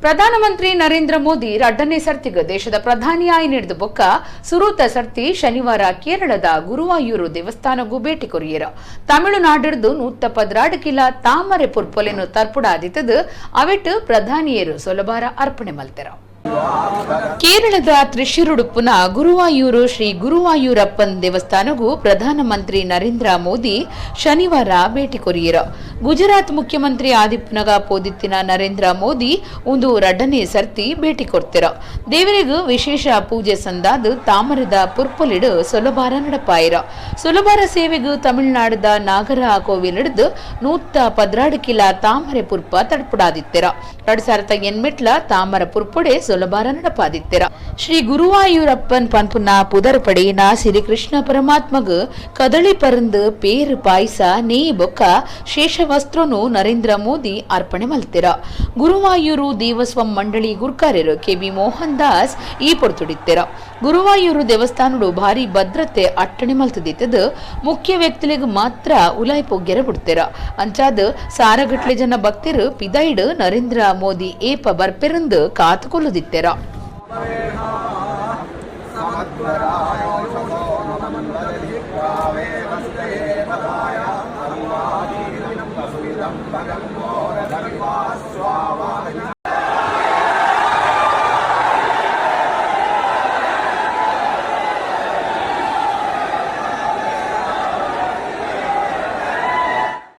ಪ್ರಧಾನಮಂತ್ರಿ ನರೇಂದ್ರ ಮೋದಿ ರಡ್ಡನೇ ಸರ್ತಿಗ್ ದೇಶದ ಪ್ರಧಾನಿಯಾಯಿ ನೀಡಿದ ಬೊಕ್ಕ ಸುರೂತ ಸರ್ತಿ ಶನಿವಾರ ಕೇರಳದ ಗುರುವಾಯೂರು ದೇವಸ್ಥಾನಗೂ ಭೇಟಿ ಕೊರಿಯರು. ತಮಿಳುನಾಡಿರ್ದು 112 ಕಿಲ ತಾಮರೆ ಪುರ್ಪೊಲೆನು ತರ್ಪುಡಾದಿತ್ತದು ಅವೆಟ್ ಪ್ರಧಾನಿಯರು ಸೊಲಬಾರ ಅರ್ಪಣೆ ಮಲ್ತೆರ. ಕೇರಳದ ತ್ರಿಶೂರುಡುಪ್ಪುನ ಗುರುವಾಯೂರು ಶ್ರೀ ಗುರುವಾಯೂರಪ್ಪನ್ ದೇವಸ್ಥಾನಗೂ ಪ್ರಧಾನಮಂತ್ರಿ ನರೇಂದ್ರ ಮೋದಿ ಶನಿವಾರ ಭೇಟಿ ಕೊರಿಯರು. ಗುಜರಾತ್ ಮುಖ್ಯಮಂತ್ರಿ ಆದಿಪ್ಪನಗ ಪೋದಿತ್ತಿನ ನರೇಂದ್ರ ಮೋದಿ ಒಂದು ರಡ್ಡನೇ ಸರ್ತಿ ಭೇಟಿ ಕೊಡ್ತಿರ. ದೇವರಿಗೂ ವಿಶೇಷ ಪೂಜೆ ಸಂದಾದ ತಾಮರದ ಪುರ್ಪೊಲಿಡು ಸೊಲಬಾರ ನಡಪಾಯಿರ. ಸೊಲಬಾರ ಸೇವೆಗೂ ತಮಿಳುನಾಡದ ನಾಗರ ಕೋವಿಲಿಡ್ದು 112 ಕಿಲ ತಾಮರೆ ಪುರ್ಪ ತಡ್ಪುಡಾದಿತ್ತಿರ. 2008 ತಾಮರ ಪುರ್ಪೊಡೆ ಸೊಲಬಾರ ನಡಪಾದಿತ್ತಿರ. ಶ್ರೀ ಗುರುವಾಯೂರಪ್ಪನ್ ಪನ್ಪುನ ಪುದರ್ ಪಡೆಯಿನ ಶ್ರೀ ಕೃಷ್ಣ ಪರಮಾತ್ಮಗ್ ಕದಳಿ ಪರಂದು ಪೇರು ಪಾಯಸ ನೇಯ್ ಬೊಕ್ಕ ಶೇಷವಸ್ತ್ರನು ನರೇಂದ್ರ ಮೋದಿ ಅರ್ಪಣೆ ಮಲ್ತಿರ. ಗುರುವಾಯೂರು ದೇವಸ್ವಂ ಮಂಡಳಿ ಗುರ್ಕಾರ್ಯರು ಕೆ ಬಿ ಮೋಹನ್ ದಾಸ್ ಈ ಪೊರ್ತುಡಿತ್ತಿರ. ಗುರುವಾಯೂರು ದೇವಸ್ಥಾನಡು ಭಾರಿ ಭದ್ರತೆ ಅಟ್ಟಣೆ ಮಲ್ತದಿತ್ತದು ಮುಖ್ಯ ವ್ಯಕ್ತಿಲಿಗೆ ಮಾತ್ರ ಉಲಾಯ್ ಪೊಗ್ಗೆರ ಬಿಡ್ತಿರ. ಅಂಚಾದ ಸಾರಗಟ್ಲೆ ಜನ ಭಕ್ತರು ಪಿದೈಡ್ ನರೇಂದ್ರ ಮೋದಿ ಏಪ ಬರ್ಪೆರಂದು ಕಾತುಕೊಳ್ಳುದಿತ್ತೆರ.